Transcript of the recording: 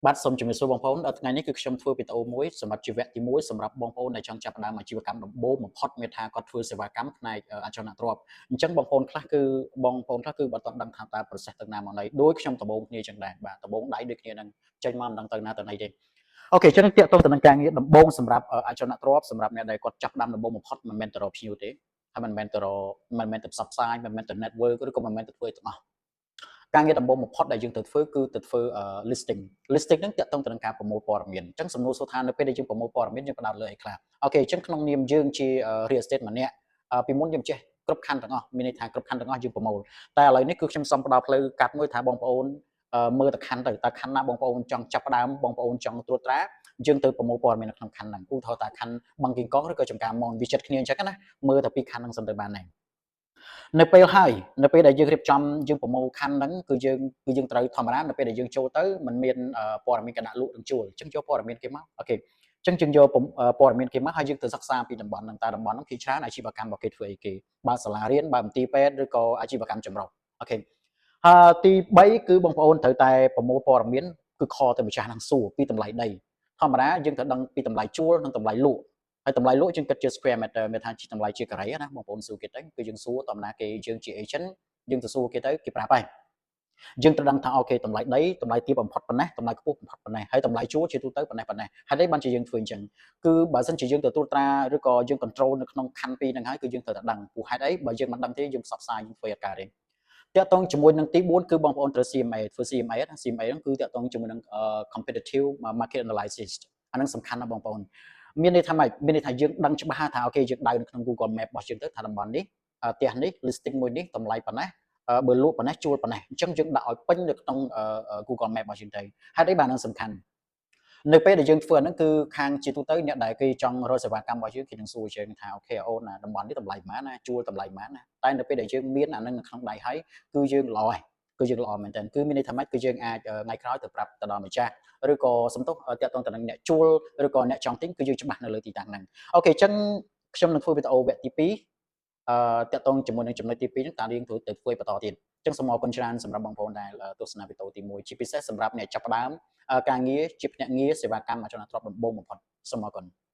បាទសូមជំរាបសួរបងប្អូនដល់ថ្ងៃនេះគឺខ្ញុំធ្វើវីដេអូមួយសម្រាប់ជីវៈទី1សម្រាប់បងប្អូនដែលចង់ចាប់ផ្ដើមអាជីវកម្មដំបូងបំផុតមានថាគាត់ធ្វើសេវាកម្មផ្នែកអចលនទ្រព្យអញ្ចឹងបងប្អូនខ្លះគឺបងប្អូនខ្លះគឺបើតដឹងថាតើ process ទៅណាមកណីដូចខ្ញុំដំបូងគ្នាចឹងដែរបាទដំបូងដៃដូចគ្នានឹងចេញមកមិនដឹងទៅណាទៅណីទេOK ចឹងទាក់ទងទៅនឹងការងារដំបូងសម្រាប់អចលនទ្រព្យសម្រាប់អ្នកដែលគាត់ចាប់ផ្ដើមដំបូងបំផុតមិនមែនទៅរកភ្ញៀវទេហើយមិនមែនទៅរកមិនមែនទៅផ្សព្វផ្សាយមិនមែនទៅ network ឬក៏មិនមែនទៅធ្វើអីទាំងអស់ការងារដំបូងបំផុតដែលយើងត្រូវធ្វើគឺទៅធ្វើ listing។ Listing ហ្នឹងទាក់ទងទៅនឹងការប្រមូលព័ត៌មានអញ្ចឹងសំណួរសួរថានៅពេលដែលយើងប្រមូលព័ត៌មានយើងផ្ដោតលើអីខ្លះOK អញ្ចឹងក្នុងនាមយើងជា real estate ម្នាក់ពីមុនយើងចេះគ្រប់ខណ្ឌទាំងអស់មានន័យថាគ្រប់ខណ្ឌទាំងអស់យើងប្រមូលតែឥឡូវនេះគឺខ្ញុំសូមផ្ដល់ផ្លូវកាត់មួយថាបងប្អូនមើលតែខណ្ឌទៅតើខណ្ឌណាបងប្អូនចង់ចាប់ផ្ដើមបងប្អូនចង់ត្រួតត្រាយើងទៅប្រមូលព័ត៌មាននៅក្នុងខណ្ឌហ្នឹងឧទាហរណ៍ថាខណ្ឌបឹងកេងកងឬក៏ចំការមនវាចិត្តគ្នាអញ្ចឹងណាមើលតែពីខណ្ឌហ្នឹងសិនទៅបានដែរនៅពេលហើយនៅពេលដែលយើងរៀបចំយើងប្រមូលខណ្ឌហ្នឹងគឺយើងត្រូវធម្មតានៅពេលដែលយើងចូលទៅมันមានព័ត៌មានកដាក់លក់និងជួលអញ្ចឹងយកព័ត៌មានគេមក OK អញ្ចឹងយើងយកព័ត៌មានគេមកហើយយើងទៅសិក្សាពីតំបន់ហ្នឹងតើតំបន់ហ្នឹងគេច្រើនអាជីវកម្មរបស់គេធ្វើអីគេបើសាលារៀនបើមន្ទីរពេទ្យឬក៏អាជីវកម្មចម្រុះOK ហើយទី3គឺបងប្អូនត្រូវតែប្រមូលព័ត៌មានគឺ call ទៅម្ចាស់ហ្នឹងសួរពីតម្លៃដីធម្មតាយើងត្រូវដឹងពីតម្លៃជួលនិងតម្លៃលក់ហើយតម្លៃលក់យើងគិតជា square meter មានថាជាតម្លៃជាការ៉េណាបងប្អូនសួរគេទៅគឺយើងសួរតំណាគេយើងជា agent យើងទៅសួរគេទៅគេប្រាប់ហើយយើងត្រូវដឹងថាOK តម្លៃដីតម្លៃទាបបំផុតប៉ុណ្ណេះតម្លៃខ្ពស់បំផុតប៉ុណ្ណេះហើយតម្លៃជួលជាទូទៅប៉ុណ្ណេះប៉ុណ្ណេះហើយនេះបានជាយើងធ្វើអញ្ចឹងគឺបើសិនជាយើងទៅត្រួតត្រាឬក៏យើង control នៅក្នុងខណ្ឌពីរហ្នឹងហើយគឺយើងត្រូវតែដឹងព្រោះហេតុអីបើយើងមិនដឹងទេយើងផ្សព្វផ្សាយយើងធ្វើអត់កើតទេទាក់ទងជាមួយនឹងទី4គឺបងប្អូនត្រូវ CMA ធ្វើ CMA ណា CMA ហ្នឹងគឺទាក់ទងជាមួយនឹង competitive market analysis អាហ្នឹងសំខាន់ណាស់បងប្អូនមានន័យថាម៉េចមានន័យថាយើងដឹងច្បាស់ថាOK យើងដៅនៅក្នុង Google Map របស់យើងទៅថាតំបន់នេះផ្ទះនេះ listing មួយនេះតម្លៃប៉ុណ្ណេះបើលក់ប៉ុណ្ណេះជួលប៉ុណ្ណេះអញ្ចឹងយើងដាក់ឲ្យពេញនៅក្នុង Google Map របស់យើងទៅហេតុអីបាននឹងសំខាន់នៅពេលដែលយើងធ្វើអាហ្នឹងគឺខាងជាទូទៅអ្នកដែលគេចង់រកសេវាកម្មរបស់យើងគេនឹងសួរយើងថាOK អូនណាតំបន់នេះតម្លៃប៉ុន្មានណាជួលតម្លៃប៉ុន្មានណាតែនៅពេលដែលយើងមានអាហ្នឹងនៅក្នុងដៃហើយគឺយើងល្អហើយគឺយើងល្អមែនទែនគឺមានន័យថាម៉េចគឺយើងអាចថ្ងៃក្រោយទៅប្រាប់ទៅដល់ម្ចាស់ឬក៏សំទុះទាក់ទងទៅនឹងអ្នកជួលឬក៏អ្នកចង់ទិញគឺយើងច្បាស់នៅលើទីតាំងហ្នឹង OK អញ្ចឹងខ្ញុំនឹងធ្វើវីដេអូវគ្គទី2ទាក់ទងជាមួយនឹងចំណុចទី2ហ្នឹងតើយើងត្រូវទៅធ្វើបន្តទៀតអញ្ចឹងសូមអរគុណច្រើនសម្រាប់បងប្អូនដែលទស្សនាវីដេអូទី1ជាពិសេសសម្រាប់អ្នកចាប់ផ្ដើមការងារជាភ្នាក់ងារសេវាកម្មអចលនទ្រព្យដំបូងបំផុតសូមអរគុណ។